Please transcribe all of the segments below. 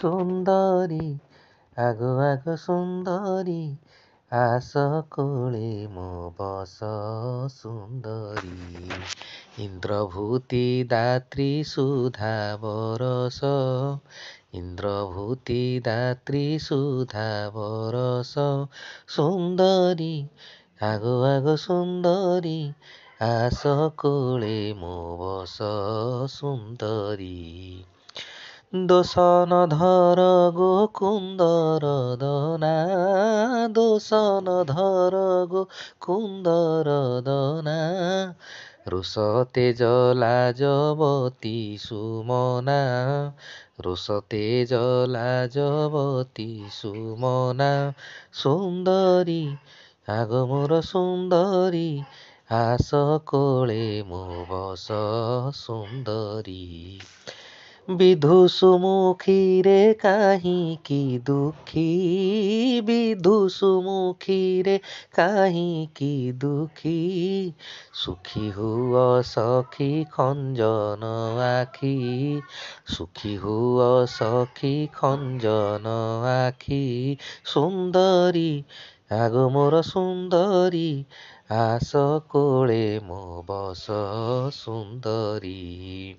ସୁନ୍ଦରୀ, ଆଗୋ ଆଗୋ ସୁନ୍ଦରୀ, ଆସ କୋଳେ ମୋ ବସ ସୁନ୍ଦରୀ। ଇନ୍ଦ୍ରଭୂତି ଦାତ୍ରୀ ସୁଧା ବରଷ, ଇନ୍ଦ୍ରଭୂତି ଦାତ୍ରୀ ସୁଧା ବରଷ, ସୁନ୍ଦରୀ ଆଗୋ ଆଗୋ ସୁନ୍ଦରୀ, ଆସ କୋଳେ ମୋ ବସ ସୁନ୍ଦରୀ। ଦୋଷ ନ ଧର ଗୋ କୁନ୍ଦର ଦନା, ଦୋଷ ନ ଧର ଗୋ କୁନ୍ଦର ଦନା, ରୋଷ ତେଜ ଲାଜବତୀ ସୁମନା, ରୋଷ ତେଜ ଲାଜବତୀ ସୁମନା, ସୁନ୍ଦରୀ ଆଗୋ ମୋର ସୁନ୍ଦରୀ, ଆସ କୋଳେ ମୋ ବସ ସୁନ୍ଦରୀ। ବିଧୁ ସୁମୁଖୀରେ କାହିଁକି ଦୁଃଖୀ, ବିଧୁ ସୁମୁଖୀରେ କାହିଁକି ଦୁଃଖୀ, ସୁଖୀ ହୁଅ ସଖୀ ଖଞ୍ଜନ ଆଖି, ସୁଖୀ ହୁଅ ସଖୀ ଖଞ୍ଜନ ଆଖି, ସୁନ୍ଦରୀ ଆଗୋ ମୋର ସୁନ୍ଦରୀ, ଆସ କୋଳେ ମୋ ବସ ସୁନ୍ଦରୀ।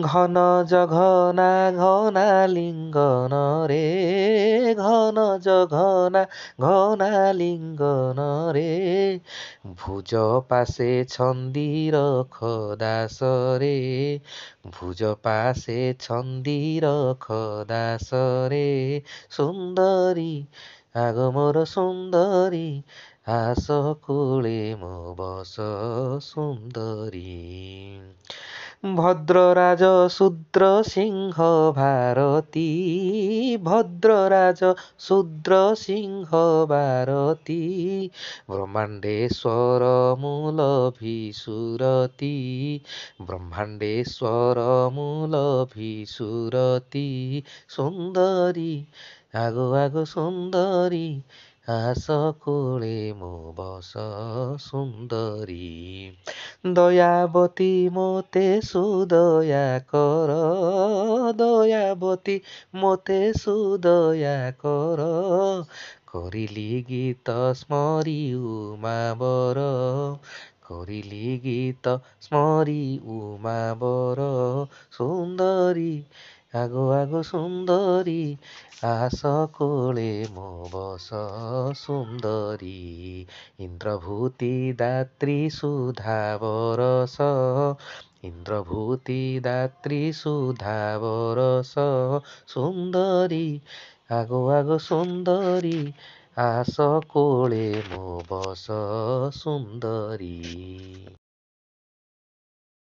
ଘନ ଜଘନା ଘନା ଲିଙ୍ଗନ ରେ, ଘନ ଜଘନା ଘନା ଲିଙ୍ଗନ ରେ, ଭୁଜ ପାଶେ ଛନ୍ଦି ରଖ ଦାସ ରେ, ଭୁଜ ପାଶେ ଛନ୍ଦି ରଖ ଦାସ ରେ, ସୁନ୍ଦରୀ ଆଗୋ ମୋର ସୁନ୍ଦରୀ, ଆସ କୋଳେ ମୋ ବସ ସୁନ୍ଦରୀ। ଭଦ୍ରରାଜ ଶୂଦ୍ର ସିଂହ ଭାରତୀ, ଭଦ୍ରରାଜ ଶୂଦ୍ର ସିଂହ ଭାରତୀ, ବ୍ରହ୍ମାଣ୍ଡେଶ୍ୱର ମୂଲ ସୁରତି, ବ୍ରହ୍ମାଣ୍ଡେଶ୍ୱର ମୂଲ ସୁରତି, ସୁନ୍ଦରୀ ଆଗୋ ଆଗୋ ସୁନ୍ଦରୀ, ଆସ କୋଳେ ମୋ ବସ ସୁନ୍ଦରୀ। ଦୟାବତୀ ମୋତେ ସୁଦୟା କର, ଦୟାବତୀ ମୋତେ ସୁଦୟା କର, କରିଲି ଗୀତ ସ୍ମରି ଉମାବର, କରିଲି ଗୀତ ସ୍ମରି ଉମାବର, ସୁନ୍ଦରୀ ଆଗୋ ଆଗୋ ସୁନ୍ଦରୀ, ଆସ କୋଳେ ମୋ ବସ ସୁନ୍ଦରୀ। ଇନ୍ଦ୍ରଭୂତି ଦାତ୍ରୀ ସୁଧା ବରଷ, ଇନ୍ଦ୍ରଭୂତି ଦାତ୍ରୀ ସୁଧା ବରଷ, ସୁନ୍ଦରୀ ଆଗୋ ଆଗୋ ସୁନ୍ଦରୀ, ଆସ କୋଳେ ମୋ ବସ ସୁନ୍ଦରୀ।